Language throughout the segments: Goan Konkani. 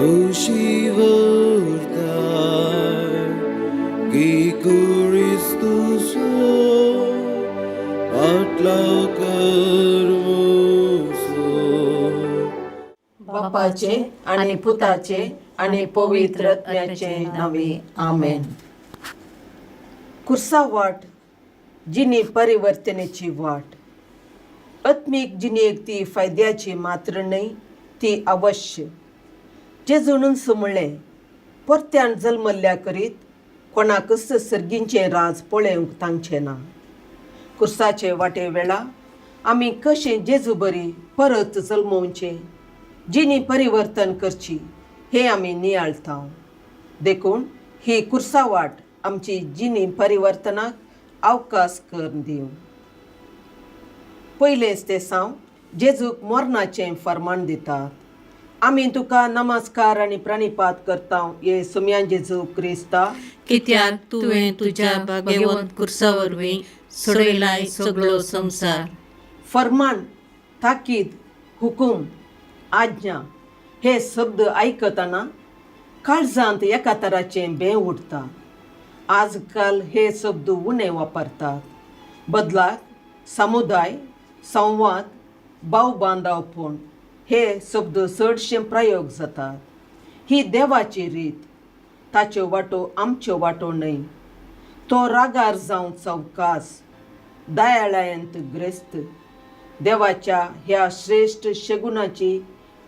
खुशी व्हरता की क्रिस्तूचो फाटलाव कर म्हजो. बापाचे आनी पुताचे आनी पवित्र आत्म्याचे नावे, आमेन. कुर्सा वाट जिणी परिवर्तनेची वाट. आत्मीक जिणेक ती फायद्याची मात्र न्हय, ती अवश्य. जेजूनच म्हणलें, परत्यान जल्मल्ल्या करीत कोणाकच सर्गींचें राज पळोवंक तांचें ना. कुर्साचे वाटे वेळा आमी कशें जेजू बरी परत जल्मोवचें, जिणी परिवर्तन करची हें आमी नियाळता. देखून ही कुर्सा वाट आमची जिणी परिवर्तनाक अवकाश करून दिवं. पयलेंच ते साव जेजूक मरणाचें फर्मान दितात. आमी तुका नमस्कार आनी प्रणिपात करता, ये सुम्या जेजू क्रिस्ता, कित्याक तुवें तुज्या भाग्यवंत कुर्सा वरवीं सोडयलाय सगळो संवसार. फर्मान, ताकीद, हुकूम, आज्ञा हे शब्द आयकतना काळजांत एका तराचें बें उठता. आजकाल हे शब्द उणे वापरतात. बदलाक समुदाय, संवाद, भाव बांदावपण हे शब्द चडशे प्रयोग जातात. ही देवाची रीत. ताच्यो वाटो आमच्यो वाटो न्हय. तो रागार जावंक सवकास, दयाळायंत ग्रेस्त. देवाच्या ह्या श्रेश्ठ शगुनाची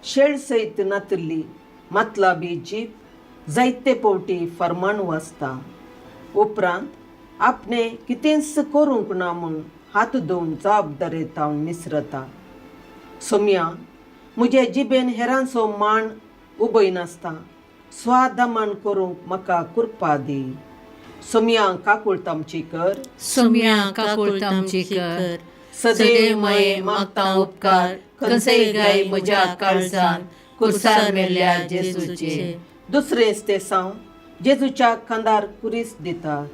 शेळ सयत नातिल्ली मतलाबी जीप जायते फावटी फर्मान वाचता, उपरांत आपणे कितेंच करूंक ना म्हूण हात धुवन जबाबदारेंत निसरता. सोम्या, म्हजे जिबेन हेरांचो मान उबयनासता स्वादमान करूंक म्हाका कृपा दी. सोम्या, काकुळट आमची कर. सोम्या, काकुळट आमची कर. सदैव माये, मागता उपकार खंयचेय गाय म्हज्या काळजान कुर्सार मेल्ल्या जेजूचे. दुसरेंच ते साव जेजूच्या खांदार कुरीस दितात.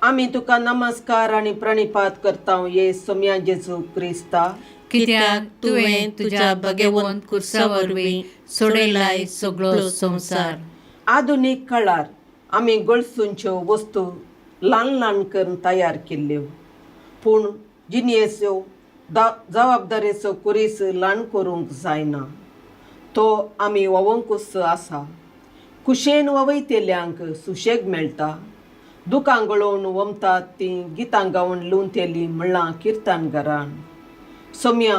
आमी तुका नमस्कार आनी प्रणिपात करता, ये सोम्या जेजू क्रिस्ता, कित्याक तुवें तुज्या भाग्यवंत कुर्सा वरवीं सोडयलाय सगळो संवसार. आधुनीक काळार आमी गळसूंच्यो वस्तू ल्हान ल्हान करून तयार केल्ल्यो, पूण जिणेच्यो जबाबदारेचो कुरीस ल्हान करूंक जायना. तो आमी व्हांवोंकूच आसा. कुशेन ववयतेल्यांक सुशेग मेळटा, दुकां गळोवन वमतात तीं गितां गावन लुवतेलीं म्हणलां किर्तन घरान. सोम्या,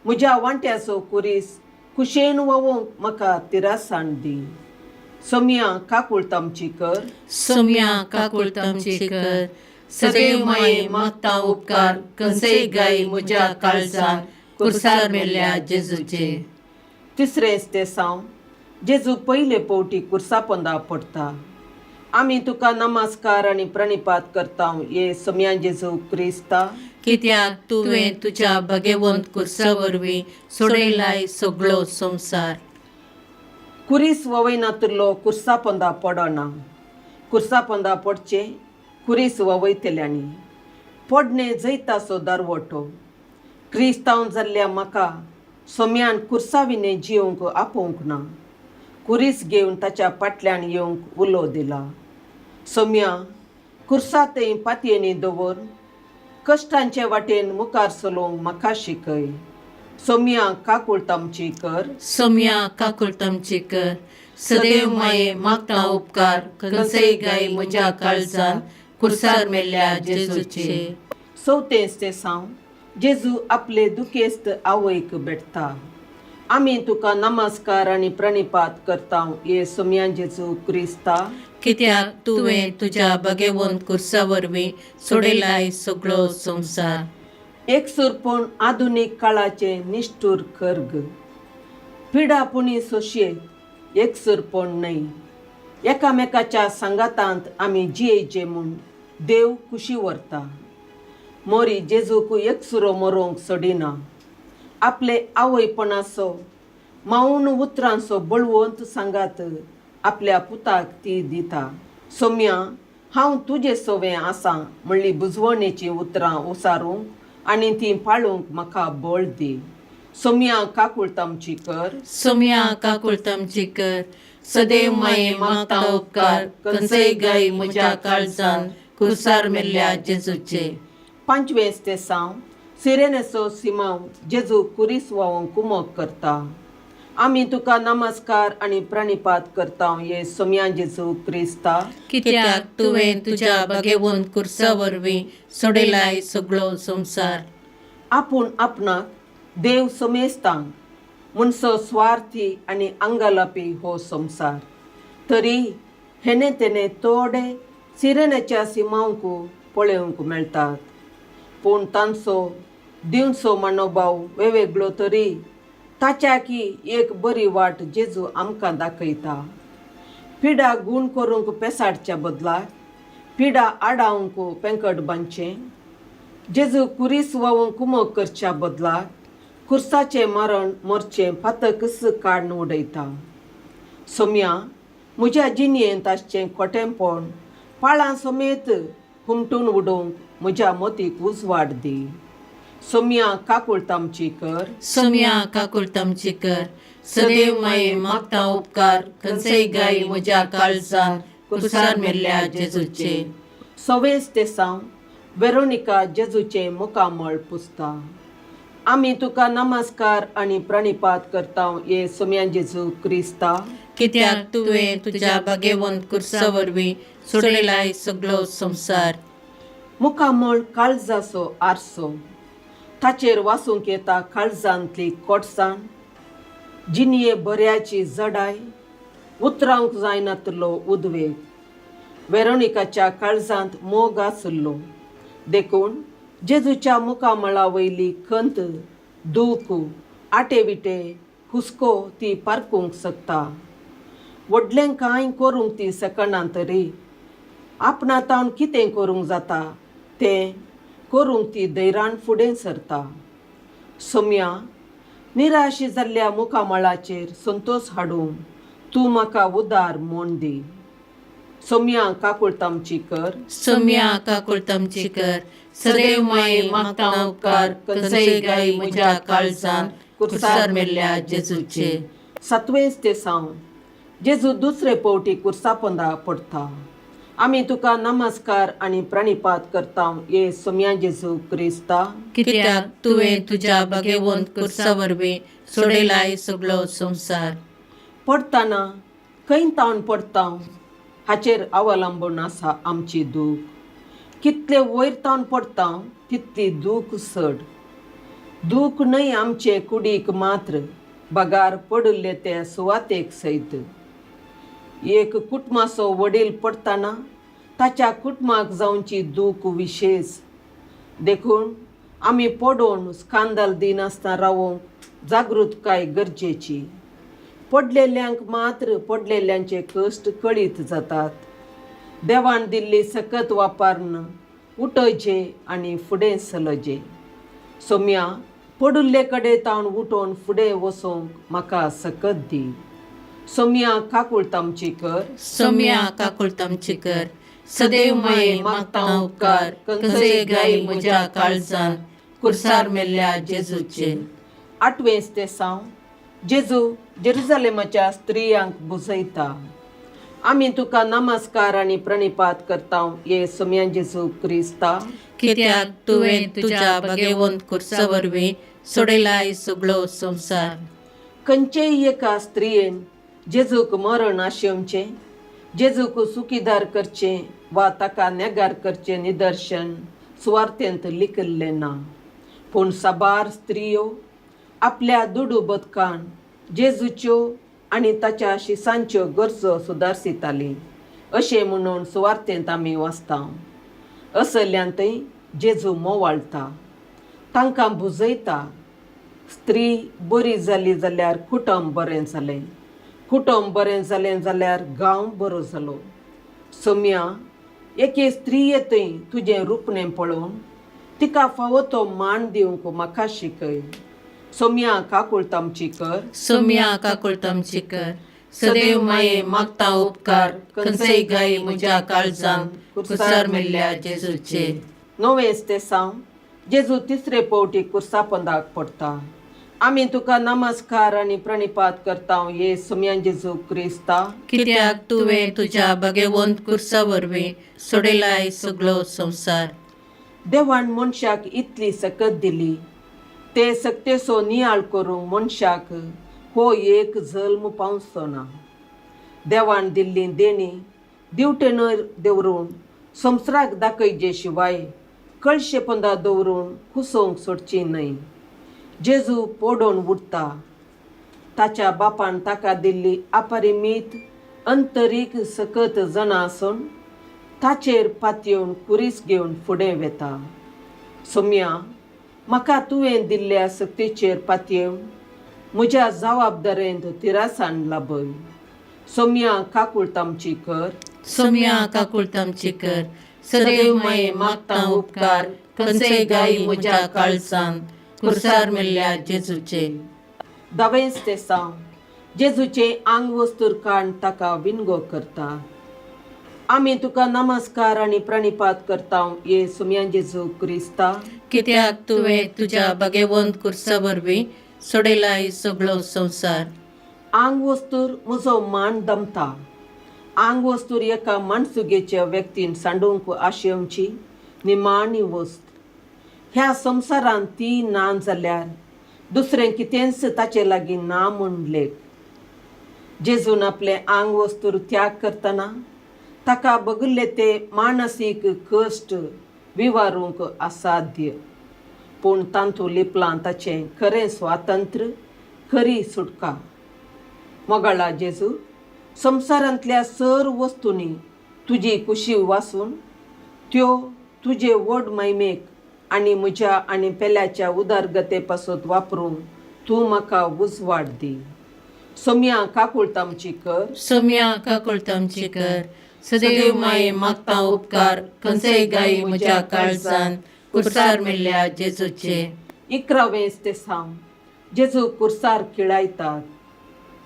म्हज्या वांट्याचो कुरीस कुशेन व्हांवोंक म्हाका तिरासाण दी. सोम्या, काकुळट आमची कर. सोम्या, काकुळट आमची कर. सदैव माये, मागता उपकार खंयचेय गाय म्हज्या काळजान कुर्सार मेल्ल्या जेजूचे. तिसरेंच ते साव जेजू पयले पवटी कुर्सा पोंदा पडटा. आमी तुका नमस्कार आनी प्रणिपात करता, ये सोम्या जेजू क्रिस्ता, कित्याक तुवें तुज्या भाग्यवंत कुर्सा वरवीं सोडयलाय सगळो संवसार. कुरीस ववयनातुल्लो कुर्सा पोंदा पडना. कुर्सा पोंदा पडचें कुरीस ववयतल्यांनी. पडणे जैताचो दरवटो. क्रिस्तांव जाल्ल्या म्हाका सोम्यान कुर्साविणे जियोवंक आपोवंक ना. कुरीस घेवन ताच्या फाटल्यान येवंक उलो दिला. सोम्या, कुर्सा थंय पातयेनी दवर कश्टांचे वाटेन मुखार चलोवंक म्हाका शिकय. सोम्या, काकुळट आमची कर. सोम्या, काकुळट आमची कर. सदैव माये, मागता उपकार खंयचेय गाय म्हज्या काळजान कुर्सार मेल्ल्या जेजूचे. चवथेंच ते साव जेजू आपले दुखेस्त आवयक भेटता. आमी तुका नमस्कार आनी प्रणिपात करता, ये सोम्या जेजू क्रिस्ता, कित्याक तुवें तुज्या भाग्यवंत कुर्सा वरवीं सोडयलाय सगळो संवसार. एकसूरपण आधुनीक काळाचें निश्ठूर खर्ग. पिडा पुणी सोशयेत, एकसूरपण न्हय. एकामेकाच्या सांगातांत आमी जियेचे म्हूण देव खुशी व्हरता. मोरी जेजूक एकसुरो मरोंक सोडिना. आपले आवयपणाचो मावन उतरांचो बळवंत सांगात आपल्या पुताक ती दिता. सोम्या, हांव तुजे सवें आसा म्हणली बुजवणेचीं उतरां उसारूंक आनी तीं पाळूंक म्हाका बळ दी. सोम्या, काकुळट आमची कर. सोम्या, काकुळट आमची कर. सदैव माये मागता उपकार खंयचेय गाय म्हज्या काळजान कुर्सार मेल्ल्या जेजूचे. पांचवें तेसांव सिरेनेचो सिमांव जेजू कुरीस व्हांवूंक कुमोक करता. आमी तुका नमस्कार आनी प्रणिपात करता ये सोम्या जेजू क्रिस्ता. कित्याक तुवें तुज्या बागेवन कुर्सा वरवीं सोडयलाय सगळो संवसार. आपूण आपणाक देव समेस्तांक म्हणसो स्वार्थी आनी अंगलापी हो संवसार तरी हेणे तेणे थोडे सिरेनेच्या सिमांवक पळोवंक मेळटात, पूण तांचो दिवचो मनोभाव वेगवेगळो तरी ताच्याकी एक बरी वाट जेजू आमकां दाखयता. पिडा गूण करूंक पेसाडच्या बदला पिडा आडावंक पेंकट बांदचें. जेजू कुरीस व्हांवूंक कुमोक करच्या बदला कुर्साचें मरण मरचें पातकच काडून उडयता. सोम्या म्हज्या जिणेंत आसचें खोटेंपण पाळां समेत हुमटून उडोवंक म्हज्या मोतीक उजवाड दी. सोम्या काकुळट आमची कर. सोम्या काकुळट आमची कर. सदैव माये मागता उपकार खंयचेय गाय म्हज्या काळजान कुर्सार मेल्ल्या जेजूचे. सवेस तेसांव वेरोनिका जेजूचें मुखामळ पुसता. आमी तुका नमस्कार आनी प्रणिपात करता ये सोम्या जेजू क्रिस्ता. कित्याक तुवें तुज्या बागेवन कुर्सा वरवीं सोडयलाय सगळो संवसार. मुखामळ काळजाचो आरसो, ताचेर वासूंक येता काळजांतली कोटसाण, जिणये बऱ्याची जडाय, उतरावंक जायनातलो उद्वेग. वेरोनिकाच्या काळजांत मोग आसलो देखून जेजूच्या मुखामळा वयली खंत, दूख, आटेविटे, हुस्को ती पारकूंक शकता. व्हडलें कांय करूंक ती शकना तरी आपणा तावन कितें करूंक जाता तें करूंक ती धैर्यान फुडें सरता. सोम्या निराश जाल्ल्या मुखामळाचेर संतोश हाडूंक तूं म्हाका उदार म्हूण दी. सोम्या काकुळट आमची कर. सोम्या काकुळट आमची कर. सदैव माये मागता उपकार खंयचेय गाय म्हज्या काळजान कुर्सार मेल्ल्या जेजूचे. सातवेंच तेसांव जेजू दुसरे पवटी कुर्सा पोंदा पडटा. आमी तुका नमस्कार आनी प्रणिपात करता ये सोम्या जेजू क्रिस्ता. कित्याक तुवें तुज्या बागेवन कुर्सा वरवीं सोडयलाय सगळो संवसार. पडटना खंय तावन पडटा हाचेर अवलंबून आसा आमची दूख. कितले वयर तावन पडटा तितली दूख चड. दूख न्हय आमचे कुडीक मात्र बगार पडिल्ले ते सुवातेक सयत. एक कुटुंबाचो वडील पडटना ताच्या कुटुंबाक जावची दूख विशेश. देखून आमी पडोवन स्कांदल दिनासतना रावोंक जागृतकाय गरजेची. पडलेल्यांक मात्र पडलेल्यांचे कश्ट कळीत जातात. देवान दिल्ली सकत वापरून उठोवचे आनी फुडें सलजे. सोम्या पडिल्ले कडेन तावन उठोवन फुडें वचोंक म्हाका सकत दी. सोम्या काकुळट आमची कर. सोम्या काकुळट आमची कर. सदैव माये मागता उपकार खंयचेय गाय म्हज्या काळजान कुर्सार मेल्ल्या जेजूचे. आठवें तेसांव जेजू जेरुजालेमाच्या स्त्रियांक बुजयता. आमी तुका नमस्कार आनी प्रणिपात करता ये सोम्या जेजू क्रिस्ता. कित्याक तुवें तुज्या बागेवन कुर्सा वरवीं सोडयलाय सगळो संवसार. खंयचेय एका स्त्रियेन जेजूक मरण आशेवचें, जेजूक सुखीदार करचें वा ताका नेगार करचें निदर्शन सुवार्थेंत लिखिल्लें ना. पूण साबार स्त्रियो आपल्या दुडू बदकान जेजूच्यो आनी ताच्या शिसांच्यो गरजो सुदारसिताली अशें म्हणून सुवार्थेंत आमी वाचता. असल्यांतय जेजू मोवाळटा, तांकां बुजयता. स्त्री बरी जाली जाल्यार कुटुंब बरें जालें, कुटुंब बरें जालें जाल्यार गांव बरो जालो. सोम्या एके स्त्रीये थंय तुजें रुपणें पळोवन तिका फावो तो मान दिवंक म्हाका शिकय. सोम्या काकुळट आमची कर. सोम्या काकुळट आमची कर. सदैव माये मागता उपकार खंयचेय गाय म्हज्या काळजान कुर्सार मेल्ल्या जेजूचे. णवेंच तेसांव जेजू तिसरे पवटी कुर्सा पोंदाक पडटा. आमी तुका नमस्कार आनी प्रणिपात करता ये सुम्या जेजू क्रिस्ता. कित्याक तुवें तुज्या भगेवंत कुर्सा वरवीं सोडयलाय सगळो संवसार. देवान मनशाक इतली सकत दिली ते सक्तेचो नियाळ करूंक मनशाक हो एक जल्म पावचो ना. देवान दिल्ली देणी दिवटेनर दवरून संवसाराक दाखयजे शिवाय कळशे पोंदा दवरून कुसोवंक सोडची न्हय. जेजू पोडोन उठता. ताच्या बापान ताका दिल्ली अपरिमीत अंतरीक सकत जाणा आसून ताचेर पातयेवन कुरीस घेवन फुडें वेता. सोम्या, म्हाका तुवें दिल्ल्या सक्तीचेर पातयेवन म्हज्या जबाबदारेंत तिरासान लाभय. सोम्या, काकूळट आमची कर. सोम्या, काकूळट आमची कर. सदैव माये मागता उपकार खंयचेय गाय म्हज्या काळजान कुर्सार मेल्ल्या जेजूचे. दवेंच ते साव जेजूचें आंग वस्तूर काडून ताका विनगो करता. आमी तुका नमस्कार आनी प्रणिपात करता ये सुम्या जेजू क्रिस्ता. कित्याक तुवें तुज्या भगेवंत कुर्सा वरवीं सोडयलाय सगळो संवसार. आंग वस्तूर म्हजो मान दमता. आंग वस्तूर एका माणसुगेच्या व्यक्तीन सांडूंक आशेवची निमाणी वस्त. ह्या संवसारांत ती ना जाल्यार दुसरें कितेंच ताचे लागीं ना म्हूण लेख. जेजून आपलें आंग वस्तूर त्याग करतना ताका बगल्ले ते मानसीक कश्ट विवारूंक असाध्य, पूण तातूंत लिपलां ताचें खरें स्वातंत्र्य, खरी सुटका. मोगाळा जेजू, संवसारांतल्या सर वस्तूंनी तुजी कुशी वासून त्यो तुजे व्हड महिमेक आनी म्हज्या आनी पेल्याच्या उदरगते पासत वापरूंक तूं म्हाका उजवाड दी. सोम्या, काकूळट आमची कर. सोम्या, काकूळट आमची कर. सदैव माये मागता उपकार खंयचेय गाय म्हज्या काळजान कुर्सार मेल्ल्या जेजूचे. 11वें ते साव जेजू कुर्सार खिळायतात.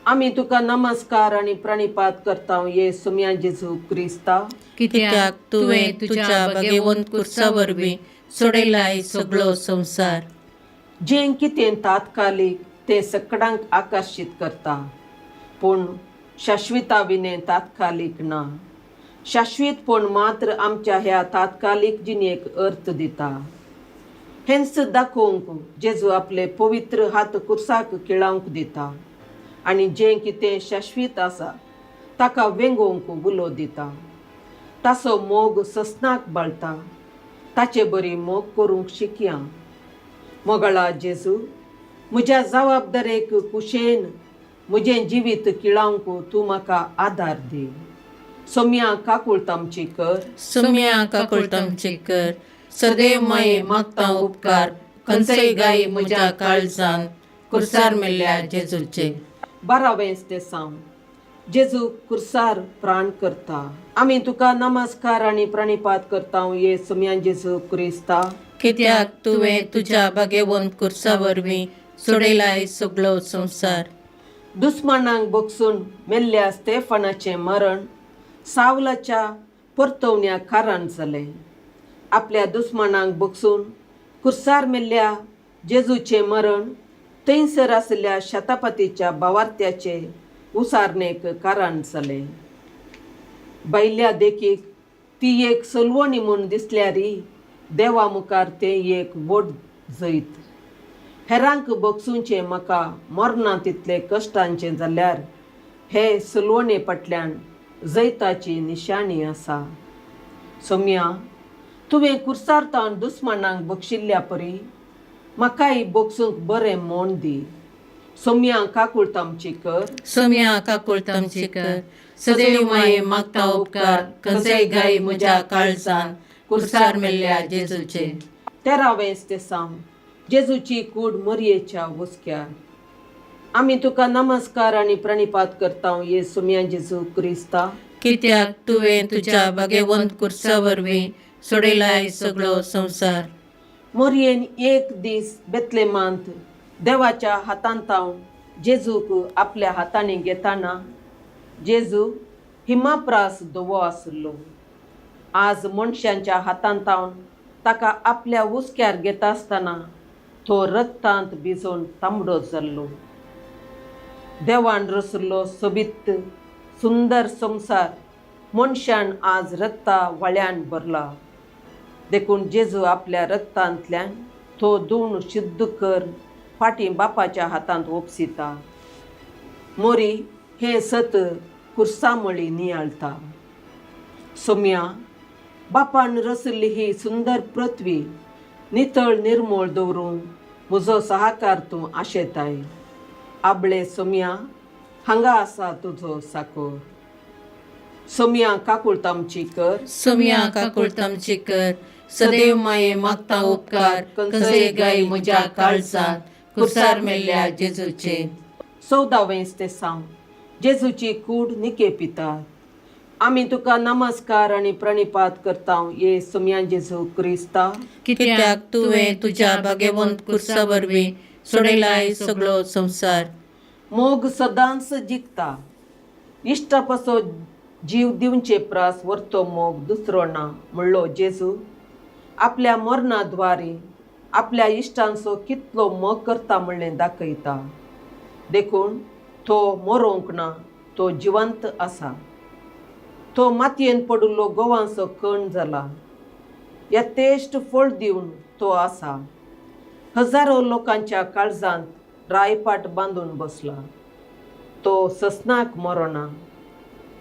आमी तुका नमस्कार आनी प्रणिपात करता ये सुम्या जेजू क्रिस्ता. कित्याक तुवें तुज्या भगेवंत कुर्सा वरवीं सोडयलाय सगळो संवसार. जें कितें तात्कालीक तें सकडांक आकर्शीत करता, पूण शाश्विता विणें तात्कालीक ना. शाश्वीतपण मात्र आमच्या ह्या तात्कालीक जिणेक अर्थ दिता. हेंच दाखोवंक जेजू आपले पवित्र हात कुर्साक खिळावंक दिता आनी जें कितें शाश्वीत आसा ताका वेंगोवंक उलो दिता. ताचो मोग ससनाक बाळटा. ताचे बरी मोग करूंक शिकया. मोगळा जेजू, म्हज्या जबाबदारेक कुशेन म्हजें जिवीत किळावंक तूं म्हाका आदार दी. सोम्या, काकूळट आमची कर. सोम्या, काकूळट आमची कर. सदैव माये मागता उपकार खंयचेय गाय म्हज्या काळजान कुर्सार मेल्ल्या जेजूचे. 12वें ते साव जेजू कुर्सार प्राण करता. आमी तुका नमस्कार आनी प्रणिपात करता ये सुम्या जेजू क्रिस्ता. कित्याक तुवें तुज्या भगेवंत कुर्सा वरवीं सोडयलाय सगळो संवसार. दुस्मानांक बगसून मेल्ल्या स्टेफनाचें मरण सावलाच्या परतवण्या कारण जालें. आपल्या दुस्मानांक बगसून कुर्सार मेल्ल्या जेजूचें मरण थंयसर आशिल्ल्या शतापतीच्या बावार्थ्याचे उसारणेक कारण जालें. बायल्या देखीक ती एक सलवणी म्हूण दिसल्यारी देवा मुखार तें एक व्हड जैत. हेरांक बगसुचें म्हाका मरना तितले कश्टांचें जाल्यार हे सलवणे फाटल्यान जैताची निशाणी आसा. सोम्या, तुवें कुर्सार दुस्मानांक बक्षिल्ल्या परी म्हाकाय बगसूंक बरें म्हण दी. सोम्या, काकूळट आमची कर. सोम्या, काकूळट आमची कर. सदैव माये मागता उपकार खंयचेय गाय म्हज्या काळजान कुर्सार मेल्ल्या जेजूचे. 13वें ते साव जेजूची कूड मोरयेच्या हुस्क्यार. आमी तुका नमस्कार आनी प्रणिपात करता ये सुम्या जेजू क्रिस्ता. कित्याक तुवें तुज्या भगेवंत कुर्सा वरवीं सोडयलाय सगळो संवसार. मोरयेन एक दीस बेतलेमांत देवाच्या हातांत जेजूक आपल्या हातांनी घेताना जेजू हिमाप्रास धवो आसलो. आज मनशांच्या हातांत ताका आपल्या हुस्क्यार घेता आसतना तो रक्तांत भिजोवन तांबडो जाल्लो. देवान रचलो सोबीत सुंदर संवसार मनशान आज रक्ता वळ्यान भरला. देखून जेजू आपल्या रक्तांतल्यान तो धुवन शुद्ध कर फाटीं बापाच्या हातांत ओपसिता. मोरी हें सत कुर्सामळी नियाळता. सोम्या, बापान रचल्ली ही सुंदर पृथ्वी नितळ निर्मळ दवरूंक म्हजो सहाकार तूं आशेताय. आबळे सोम्या, हांगा आसा तुजो साकोर. सोम्या, काकूळत आमची कर. सोम्या काकुळट आमची कर. सदैव माये मागता उपकार खंयचेय गाय म्हज्या काळजांत कुर्सार मेल्ल्या जेजूचे. 14वें स्तेसांव. जेजूची कूड निके पितात. आमी तुका नमस्कार आनी प्रणिपात करता ये सोम्या जेजू क्रिस्ता, कित्याक तुवें तुज्या भाग्यवंत कुर्सा वरवीं सोडयलाय सगळो संवसार. मोग सदांच जिखता. इश्टा पासो जीव दिवचे प्रास व्हरतो मोग दुसरो ना म्हणलो जेजू आपल्या मरणा द्वारे आपल्या इश्टांचो कितलो मोग करता म्हणलें दाखयता. देखून तो मरोंक ना, तो जिवंत आसा. तो मातयेन पडिल्लो गोवांचो कण जाला. यथेश्ट फळ दिवन तो आसा. हजारो लोकांच्या काळजांत रायपाट बांदून बसला. तो ससनाक मरना.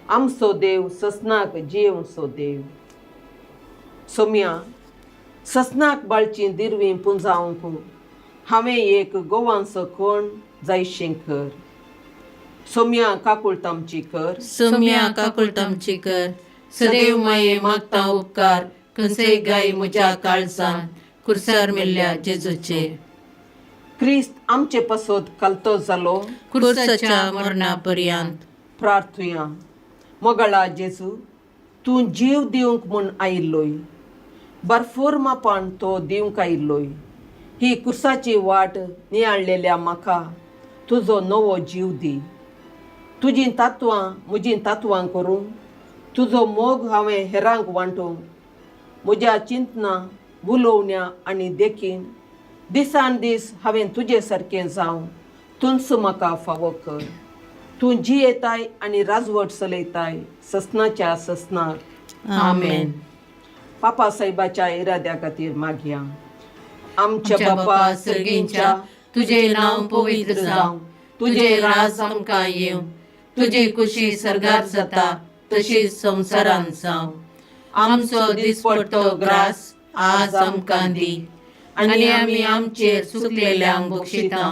आमचो देव ससनाक जियेवचो देव. सोम्या, ससनाक बाळचीं दिरवीं पुंजावंक हांवें एक गोवांचो कोण जायशें कर. सोम्या, काकुळट आमची कर. सोम्या काकुळट आमची कर. सदैव माये मागता उपकार खंयचेय गाय म्हज्या काळजांत कुर्सार मेल्ल्या जेजूचे. क्रिस्त आमचे पासत कलतो जालो कुर्साच्या मरणा पर्यंत. प्रार्थुया. मोगळा जेजू, तूं जीव दिवंक म्हूण आयिल्लोय. भरपूर मापान तो दिवंक आयिल्लोय. ही कुर्साची वाट नियाळलेल्या म्हाका तुजो नवो जीव दी. तुजीं तात्वां म्हजीं तात्वां करूं, तुजो मोग हांवें हेरांक वांटूंक, म्हज्या चिंतना उलोवण्या आनी देखीन दिसान दीस हांवें तुजे सारकें जावं तूंच म्हाका फावो कर. तूं जियेताय आनी राजवट चलयताय ससनाच्या ससनाक. आमेन. पापा साहेबाच्या इराद्या खातीर मागया. आमच्या आमच्या बापा बापा सर्गींच्या, तुजें नांव पवित्र जावं, तुजें राज आमकां येवं, तुजी कुशी सर्गार जाता तशीच संवसारांत जावं. आमचो दिसपडतो ग्रास आज आमकां दी, आनी आमी आमचेर चुकलेल्यांक बक्षिता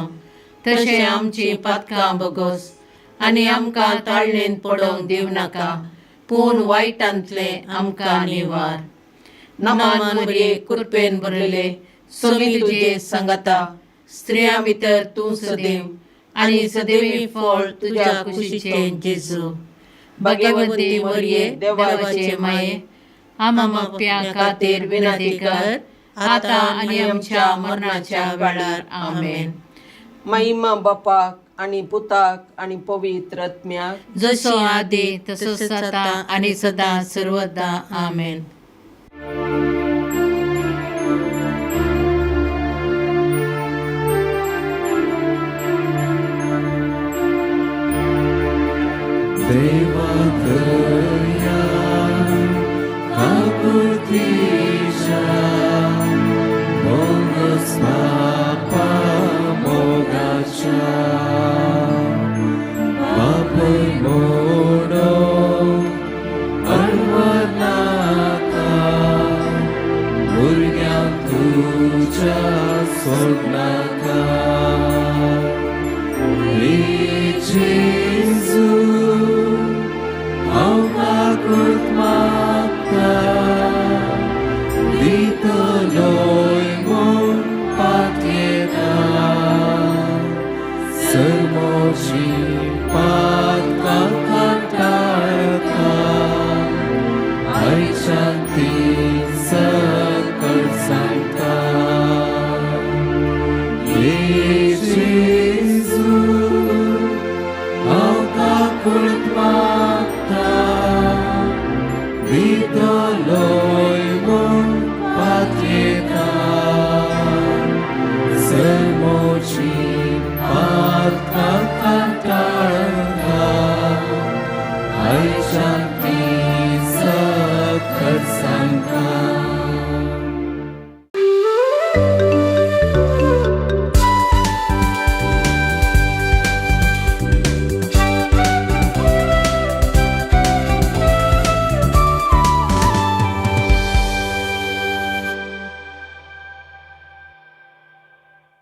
तशें आमची पातकां बगोस, आनी आमकां ताळणेन पडोवंक दिवं नाका, पूण वायटांतलें आमकां निवार. नमन मरिये, कृपेन भरलेले, सोमी तुजे सांगाता, स्त्रियां भितर तूं सदैव आनी सदैवी फळ तुज्या कुशीचें जेजू. भाग्यवंती मरिये, देवाचे माये, आमा मागप्यां खातीर विनंती कर, आतां आनी आमच्या मरणाच्या वेळार. आमेन. महिमा बापाक आनी पुताक आनी पवित्र आत्म्याक, जसो आदी तसोच आतां आनी सदां सर्वदा. आमेन. देवा दया काकुळतीच्या मोगस बापा मोगाच्या बापूय म्हणून अडवनाका, भुरग्यांक तुज्या सोडनाका. हे जेजू, हांव काकूट मागता, दितलोय म्हूण पातयेता. सरमोची पातकां कांटाळता, आयच्यान ती सकल सांगता. हे जेजू, हांव काकूट मागता, दितलोय